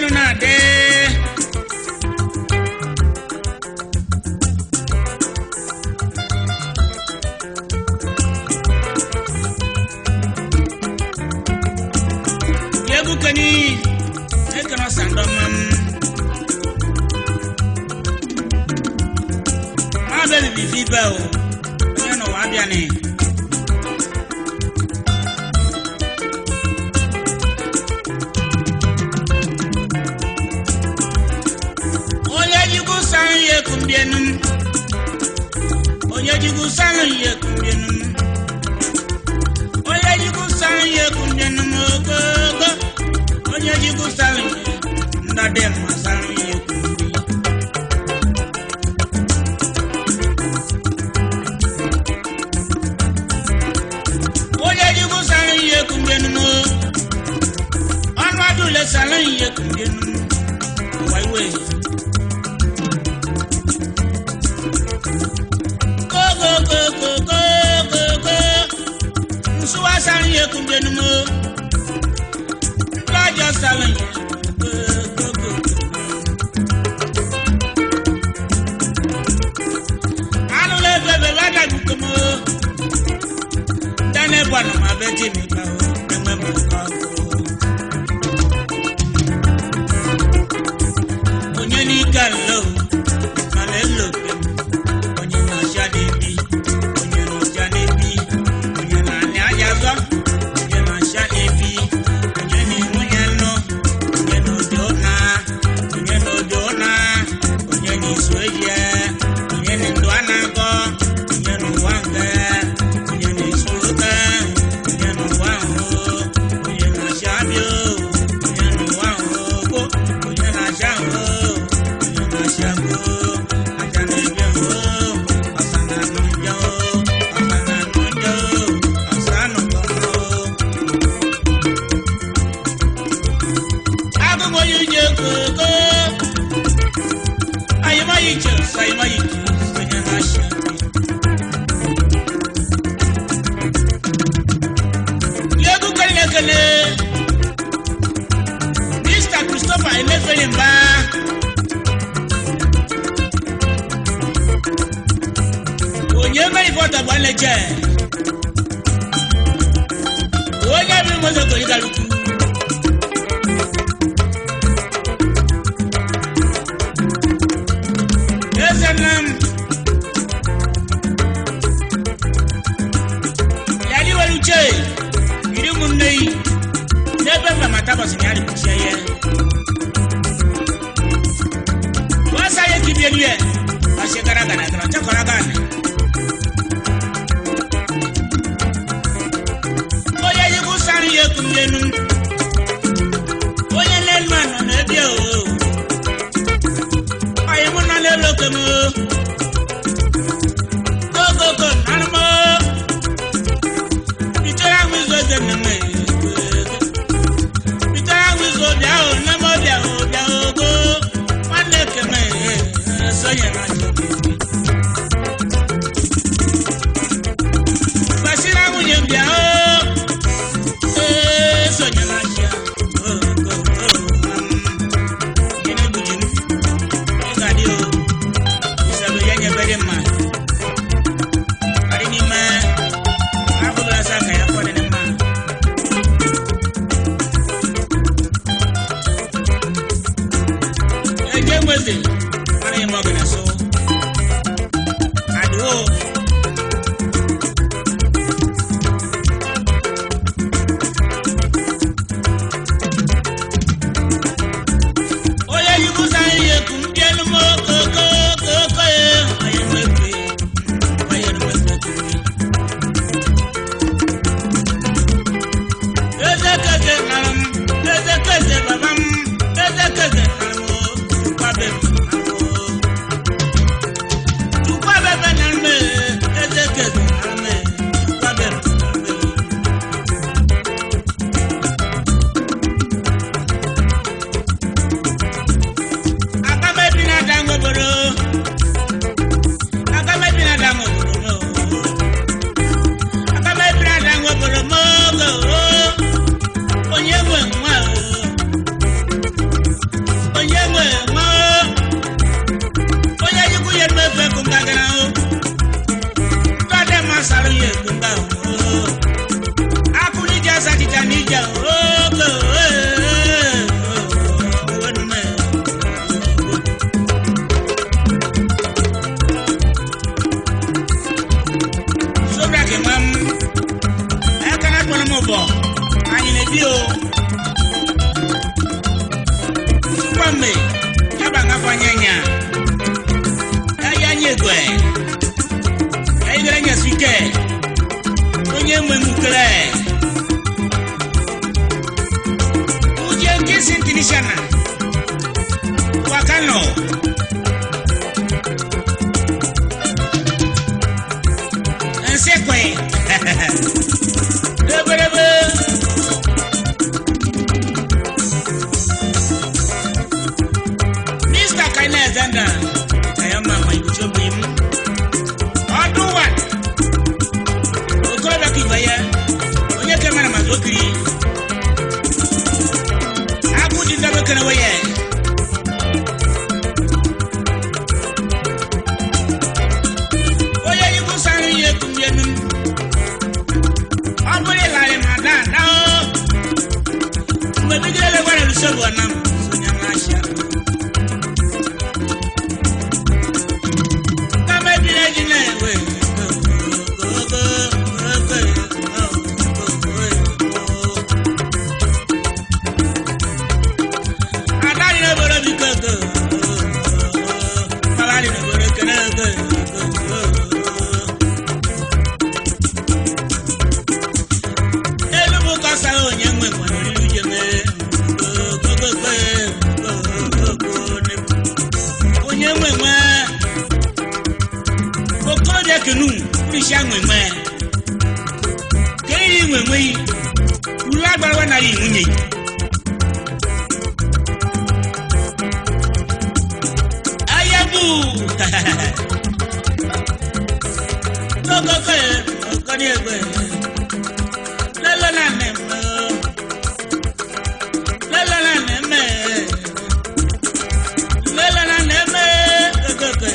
Enu na-adị. Egwu keni ekene ọsa ndọ mma m. Ma bịa bibi fi bẹ o, onye n'ụwa abịa ni. Onye jikwu sanụ ya ekumbienu m. Onye jikwu sanụ ya ekumbienu m. Onye jikwu sanụ ya ekumbienu m ogogo. Onye jikwu sanụ ya ndọdị mma sanụ ya ekumbi. Onye jikwu sanụ ya ekumbienu m. Ọnụ adụle sanụ ya ekumbienu m. Ụwa iwe. Go. Nsuwa sáré yẹ kúndé nu mọ́. Lọ́jọ́ sáré yẹ go. Anu lè bẹ̀bẹ̀ bá dàgbù kọ́ mọ́. Dáná ẹ̀bùn àná máa bẹ́ tì mí pa o. Ẹ̀mẹ́ mọ̀ kọ́ o. Onye ní kàlọ́ o, màlẹ́ lò pé onye na-acha n'ebi, onye na-acha n'ebi, onye na-anị aja zọ, onye na-acha n'ebi, onye na-enwunye nọ, onye na-obi ụna, onye na-obi ụna, onye na-esu eje, onye na ndụ a na-agọ, onye n'ụwa nke, onye na-esu oke, onye n'ụwa ahụ, onye na-acha abịa, onye n'ụwa ahụ, onye na-acha ahụ, onye na-acha ahụ, aja na-ebi ahụ, ọsa na-anụ njọ, ọsa na-anụ njọ, ọsa anụkọ. Agụmọyị je koko, ayịmayị che, sayịmayị che, onye na-acha abịa. Yegu kele kele. Mr. Christopher Emefele Mba. Onye mmeri fọtọ bụ nleche. Onye bi mozo kori galuku. Eze nna m. Yali welu che. Yiri ụmụnne yi. N'ebe mma mata bọsị na ya rịkpuchie ya. Wọ́n sáyé kí bí ẹnu yẹ, ọ̀ṣẹ́ gara gàdà gàdà ọ̀chẹ́kọ̀rọ̀ gàdà. Onye yikwu sáré yẹ kú mbíẹnu. Onye n'elu àná n'ebi o. Ọyị mụ na n'elu oke m. Gogogo nanụ m. Bichere ahụ izu eze nne m. Bichere ahụ izu bịa o, nne m bịa o, bịa o go. Nwanne keme sonye na njem. ekunga o akunija sachicha nija oko onume. Sobra ke mam akana kpọrọ m ụbọ anyị na-ebi o kwame yaba ngafanye nya ya nye gwe ya igere nya suike onye nwe mukere uje nke sintinishana wakano nsekwe eberebe. Mr. Kaina Alexander Kayama Mayibuchobi m ọdún wa okorobịa ka ibe ya onye ke mara maka okiri agụ dị ndebe kenewe ya onye yikwu sara ihe ekumbienu ọ bụrụ ịlarị ma daa daa o mgbe bidoro gwara lusogbu na m sonya n'ashịa. Onye nwe nwe okorobịa kenu mkpirisi anwe nwe keiri nwe nwe ulu agbarawa nara nwunye ayabu okoko okori egbe lelo na neme lelo na neme lelo na neme okoko.